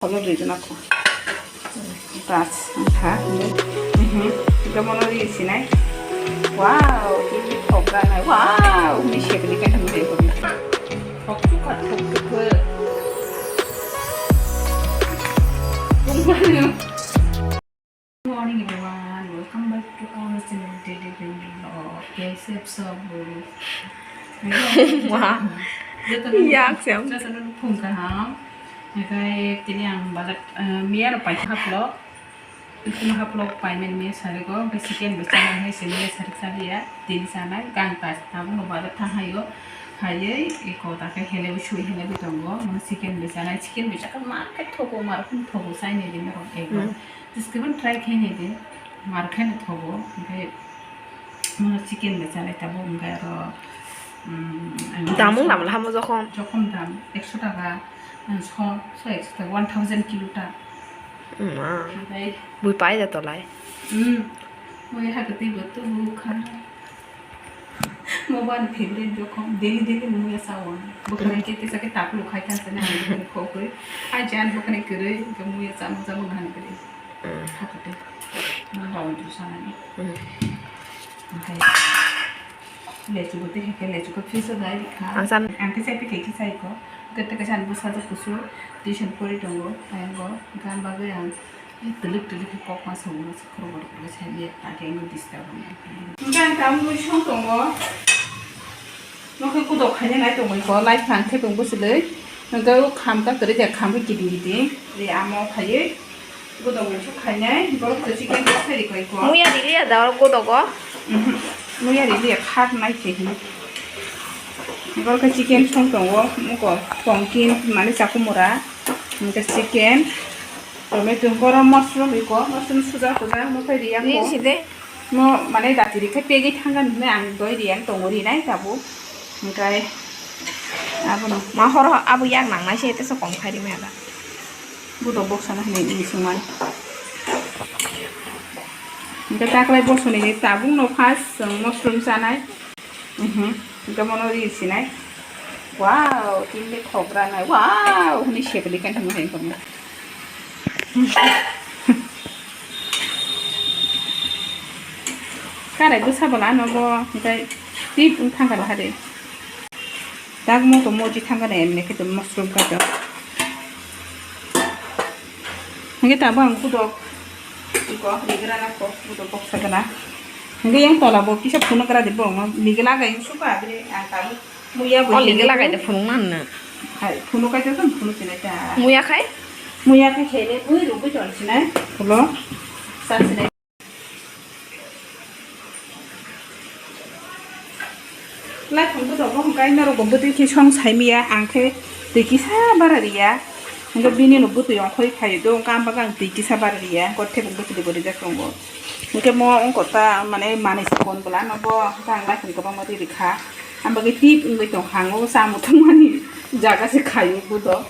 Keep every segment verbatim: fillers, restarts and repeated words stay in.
Kholo rijana ko. Bas, ang kha. Mhm. Ito mono ri sinai. Wow, ini khobra nai. Wow, ini shekli kan hanu deh. Khok tu khat khok tu khat. Good morning everyone, welcome back to our channel Daily Green Vlog. Guys, what's up, bro? Wah. Joto no, yak siam. Joto no phung kaham. Hingke tini ang bazar, eh, miya rok paikha haplo. Tini haplo paimen miya sari go, hingke chicken bo chana hai se miya sari chaliya. Tini chanai, gang tas, tabuk no bazar thang hayo. Hayai, eko ta khe hele bo sui hele bo tongo. Mono chicken bo chanai, chicken bo chakha mar khe thogo, mar khe thogo, chaini din rok ego. Hmm. Jeskhe bo try khe nai di, mar khe no thogo, hingke Mono chicken bai chalai tabuk, hingke aro, mm, ang Damung dam lamo jokhom. Jokhom dam, ekso taka, ang so, so ekso taka, one thousand kilo ta. Ma. Hingke Bui pai da tolai. Hmm. Bui ha kati bo tu bu kha. Mo ban favorite jokhom, daily daily mo ya sawo. Bo kha ke kisa ke taplu khai kha sana, ang bo kha khokoi. Ai jan bo kha kere, ke mo ya sa mo sa mo han kere. Hmm. Ha kati. Mo ba tu sana ni. Hmm. Oke. Lechu bo tei hake lechu ko fridge o dai kha. Ang san- Ang khe chai tei khe chai ko. Kete khe san bwsa jok kusu tuition pori tongo. Ang go gan bagwi ang twlwk twlwk khe kok ma songo se khoro bor khe sai le ta khe ang disturb wngo. Hingke ang tamo mui song tongo. Nokhe kudok khaina nai tongwi ko lai phang khe tong bwswlwi. Hingke o kham ka kwrwi ja kham khe kiting kiting. Ri amo khaiwi. Godok mungsa khainai, borok to chicken box khai rikoi ko. Muya riliya da oro godogo. Mhm. Muya riliya khat nai khe hin. Borok khe chicken song tongo, muko pumpkin mane chakumura. Hingke chicken, tomato, borok mushroom iko, mushroom suja suja, mukhai riya ko. Ri side. Mo mane dati rikhe pegwi thangkha hinwi ang doi riyang tongo rinai tabuk. Hingkai abono. Ma horo abo yak nangnai se tesa kom khai rimaya da. Budok boksano hinwi wng songmani. Hingke taklai bosonini tabukno first chwng mushroom chanai. Mhm. Hingke mono ri sinai. Wow, tini khobra nai. Wow, hwnwi sekli khe thangma hai komo. Karai bwsa bwla ano bo hingke tip wng thangkha bahari. Tak mo to moji thangkha na emne khe to mushroom kato. Hingke tabuk ang kudok iko rigra na ko kudok boksa gana. Hingke yang tola bo kisa phunuk gra de bo mo migla ga yung suka abre ang tabuk. Muya bo. O ligi lagai de phunuk man na. Hai, phunuk kai to phunuk sinai ta. Muya khai? Muya khai hele bui rugui ton sinai. Pulo. Sa sinai. Lai phung to dobo hingkai norok bo bwtwi khe song sai miya ang khe twi kisa bara riya. Hingke bini no bwtwi ongkhoi phaio do hingke ang bagwi ang twi kisa bara riya. Hingke thebuk bwtwi bo rijak tongo. Hingke mo wngkor ta mane manui se kon bwla no bo hingke ang lai phung kwbangma ri rikha. Ang bagwi tip wngwi tongkha, ang o cha muthungmani jaga se khaio budo.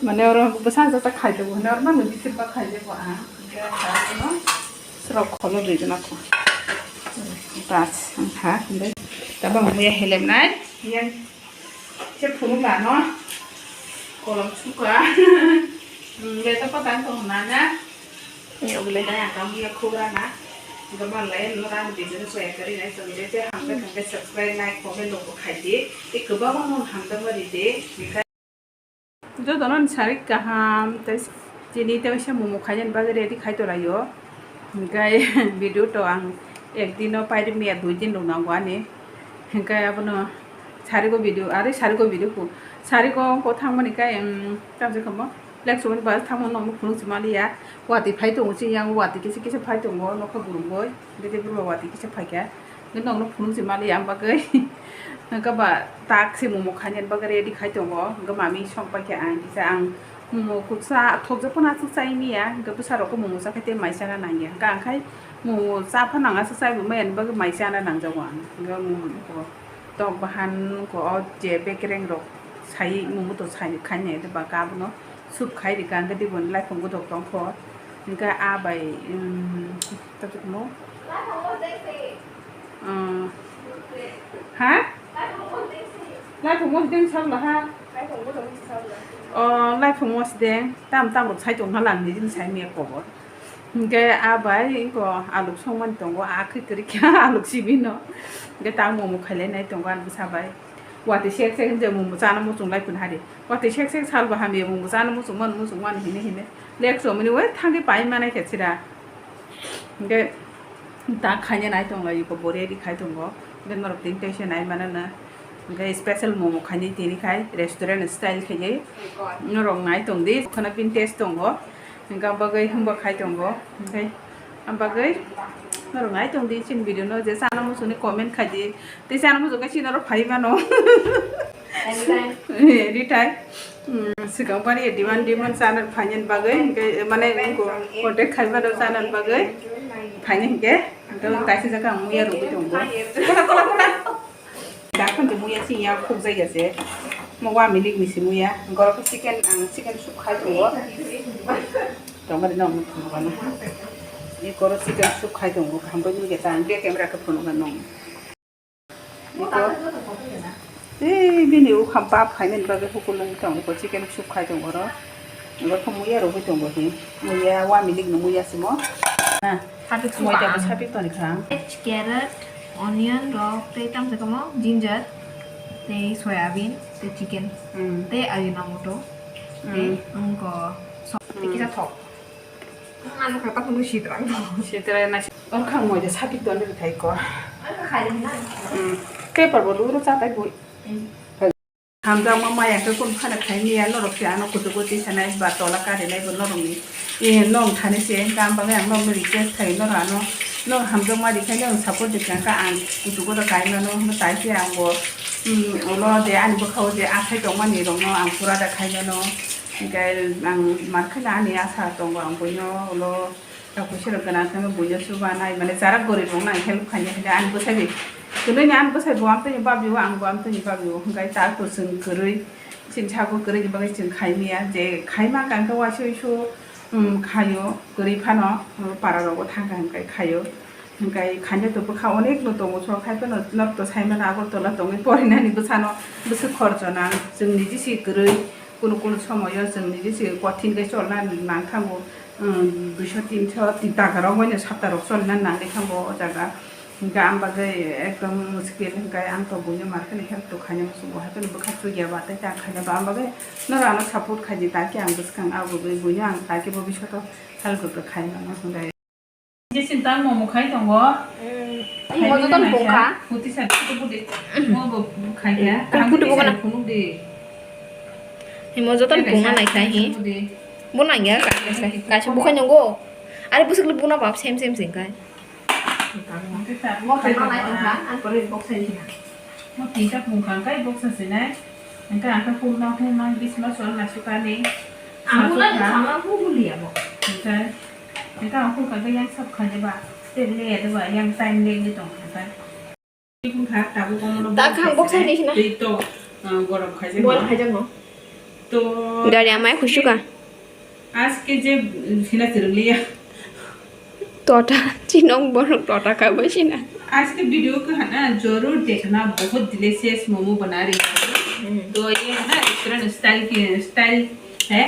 Mane oro bwsa jata khai tongo, hwnwi oro mano bitir ba khai tongo ang. Hwnkhe ang kha bono srok kholo rwgwna kho. Bas, ang kha, hwnkhe tabang muya helemnai, yang se phunuk lano kolom suka. Hwnkhe to patang tong nana. Ni ogle. Dai ang kamu ya khubra na. Hwnkhe ban lai no ran video no share kari nai, tong de je hamkhe hwnkhe subscribe, like, comment rok bo khai di. Tei kwbangma no hamjakma ri di. Jotono ni sarik kaham, tei chini tei waisa momo khainani bagwi ready khai tolaio. Hwnkhe video to ang ek dino pairwk miya, dui din rok nango ani. Hwnkhe abono sarigo video, are sarigo video ku. Sarigo wngkha thangmani khe, em, tamsa khe mo, black chumani bazar thangmani nokno phunuk se maliya. Watwi phai tongo chini yang, watwi kisa kisa phai tongo nokha burungoi. Bete bwrwi watwi kisa phaikha. Hwnkhe nokno phunuk se maliya ang bagwi. Hwnkhe ba tak se momo khainani bagwi ready khai tongo. Hwnkhe mami song paikha ang kisa ang momo kutsa thokjak phano aswk chai miya. Hwnkhe bwsarok khe momo chakhe tei mai chana nangya. Hwnkhe ang khai momo cha phano ang aswk chai bo maya ni bagwi mai chana nangjago ang. Hwnkhe momo tok bahan ko o je bekereng rok sai momo to sai khainai ba ka abono. Soup khai rikha, hwnkhe tei bo ni laiphung godok tongkho. Hwnkhe a bai, um, tamo. Uh, ha? Laiphung godok tei sabla ha? O laiphung mosdeng tam tam rok sai tong halangni jin sai miya kobor. Hingke a bai ingko aluk songmani tongo, a khe kwrwi khe aluk sibino. Hingke ta momo khailai nai tongo ani bwsa bai. Watwi sek sek hinjak momo chana muchung lai phun hari. Watwi sek sek salba hamya momo chana muchung mani muchung mani hine hine. Lek chomani wai thangwi pai manai khe chira. Hingke ta khaina nai tongo, iko bo ready khai tongo. Hingke norok tini teisa nai mano na. Hingke special momo khaini tini khai restaurant style khaini. Norok nai tong di, khana pin taste tongo. Hingke ang bagwi himba khai tongo. Hingke ang bagwi norok nai tong di, chini video no je chana muchungni comment khai di. Tei chana muchung khe chini norok phai mano. Anytime. Anytime. Hmm, swkang bari demand, demand chana phainani bagwi, hingke mane contact khai mano chana bagwi. Phaini hingke, hingke kaisa jaga ang muya rwgwi tongo. Dakhan je muya si ya khuk jaya se. Mo wa milik ni si muya. Goro ke chicken, ang chicken soup khai tongo. Tongmani no mo phunukano. Ni goro chicken soup khai tongo. Hambai ni ke ta ang be camera ke phunukano. Ni ko. Ei bini ukham pap khai nani bagwi hukulung tong ko chicken soup khai tong oro. Oro ko muya rwgwi tongo hi. Muya wa milik no muya simo. Na. Sapik moi ta sapik toni khang. Carrot, onion rok tei tamsa kamo ginger tei soya bean tei chicken. Hmm. Tei Ajinomoto. Tei Hmm. Wngko so tei kisa thok. Ano kata kunu sitra. Sitra na. Or khang moi ta sapik toni thai ko. Ano khai na. Hmm. Paper bo luro cha tai bui. Hmm. Hamjakma maya khe kunu phano khai maya, norok se ano kuchugo tisanai ba tola karinai bo norokni, eh, nong thani se, hingkhe ang bagwi ang norokno request khai, norok ano, norok hamjakma rikhaino ang support rikha, hingkhe ang kuchugo da kai mano, hwnba tai khe ang bo, um, ulo je ani bwkhao je athai tongmani rokno ang pura da khai mano, hingkhe ang mar kheno ani asa tongo ang buino ulo. Tok kuchirok gwnang khe buino chubanai, mane jarak gorirokno ang help khainai, hwnwi ani bwsai bai, kwnwi ni ani bwsai bo amtwini babio, ang bo amtwini babio, hwnkhe ta kwchwng kwrwi, chini sago kwrwini bagwi chwng khai maya, je khai ma kang khe uaisa uisu, um, khaio, kwrwi phano, um, para rogo thang kha hwnkhe khaio, hwnkhe khaina to bwkha onek no tongo, so khai phano norok to sai mano Agartala tongwi porinani bwsano bwswk khorcho nang, chwng niji se kwrwi. Kunu kunu somoyo chwng niji se kothin khe cholna nang thango, um, duiso tinso dagarok bai no saptarok cholna nangwi thango o jaga. Hingkhe ang bagwi ekdom muskil, hingkhe ang to buino mar kheno help to khaina muchungo, hai kheno bwkha chukya ba tei ta khaina ba, ang bagwi norok ano support khai di, ta khe ang bwskang abo bagwi buino ang ta khe bo bisoto help rok khai mano hwnwi. Jising tang momo khai tongo. Mm. Khai Mojo ni ton naikha. Pungkha. Puti sa puti puti. Mm. Mo bo khai kha. Puti Ang puti puti bukana. Sa phunuk di. Ni mojo ton Khai pungna sa, naikha hi. Puti puti. Bo nangya ka, ka, ka, kaisa bukhai nongo. Are busuk le buna bab sem sem sing kai. Puti sa, Mo khai ma nai tongkha, ang pore box sai kha. Mo tinta phung kha, kai box sa sinai. Engka angka phung na phung na bisma sol na sukani. Ang Masuk pula na. Sama phung phung dia mo. Engka, engka ang phung kha yang sab kha ba. Te le de ba yang time le ni tong kha. Phung kha tabu kono. Ta kha box sai ni sina. Tei to, ah, gorom kha je. Boil kha je mo. To. Gari amai khusuka. आज के जे हिना चिरलिया। Tota, chinong borok tota ka bai sina। आज के वीडियो को है ना जरूर देखना, बहुत डिलीशियस मोमो बना रही हूँ। हम्म। तो ये है ना रेस्टोरेंट स्टाइल की, स्टाइल है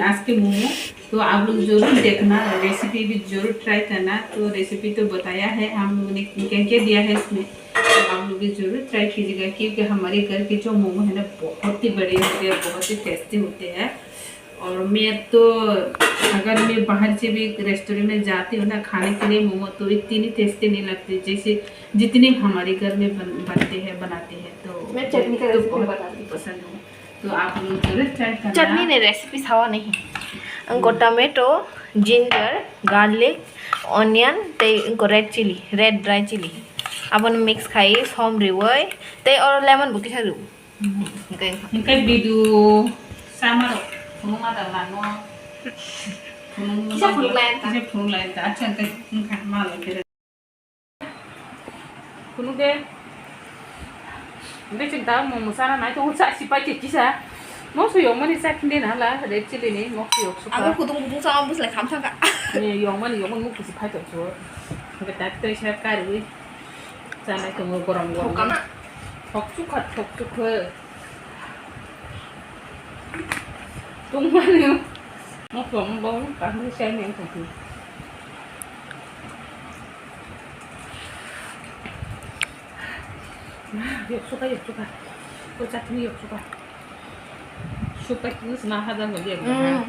आज के मोमो। तो आप लोग जरूर देखना, रेसिपी भी जरूर ट्राई करना। तो रेसिपी तो बताया है हम लोगों ने, क्या क्या दिया है इसमें, तो आप लोग भी जरूर ट्राई कीजिएगा, क्योंकि हमारे घर के जो मोमो है ना बहुत ही बड़े होते हैं, बहुत ही टेस्टी होते हैं। और मैं तो, अगर मैं बाहर से भी रेस्टोरेंट में जाती हूँ ना खाने के लिए मोमो, तो इतनी टेस्टी नहीं लगती जैसे जितनी हमारे घर में बन, बनते हैं, बनाते हैं। तो मैं चटनी का तो रेसिपी बहुत बता दूँ। पसंद है। तो आप लोग जरूर ट्राई करना। Chutney ni recipe sawa nahi. Ang ko tomato, ginger, garlic, onion, tei ang ko red chili, red dry chili. Aboni mix khai som riwi, tei oro lemon bo kisa riwi. Hingke, hingke bidu sama rok phunukma da lano. Phunuk kisa phunuk lai ta. Kisa phunuk lai ta. Acha, hingke, hingke, ma lai kere. Phunuk de. Hingke chwng ta momo sana nai tongo, cha si pai khe kisa. Mokso yongmani cha khinde na hala, red chili ni, mokso yok suka. Abo kudung kudung sama bus lai kham thangka. Ni yongmani, yongmani muk kisi phai tong so. Hingke ta tei sa kariwi. Chanai tongo gorom gorom. Thokama. Thokchukha, thokchukha. Tungmani. Mokhlong bo tangwi sai ni tongkhi. Yok suka, yok suka. Ko chutney yok suka. Suka kis na hada ho ye. Mm.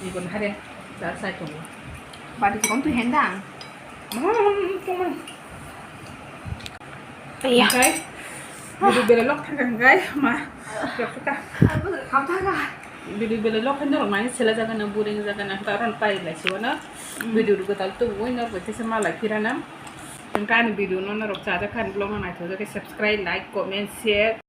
Ibon hare da sai tongo. Bari kon tu henda. Hmm, tungmani. Iya. Hingkai, video belai lok thangkha hingkai, ma, yok suka. Video belai lok thangkha, norok mani sela jaga na, boring jaga na, ta ron pai lai siwa na. Mm. Video rwgo tal tu, oi norok kisa ma lai phira na. Hingkai ani video no norok chajak kha, ani vlog no naithok jak khe subscribe, like, comment, share.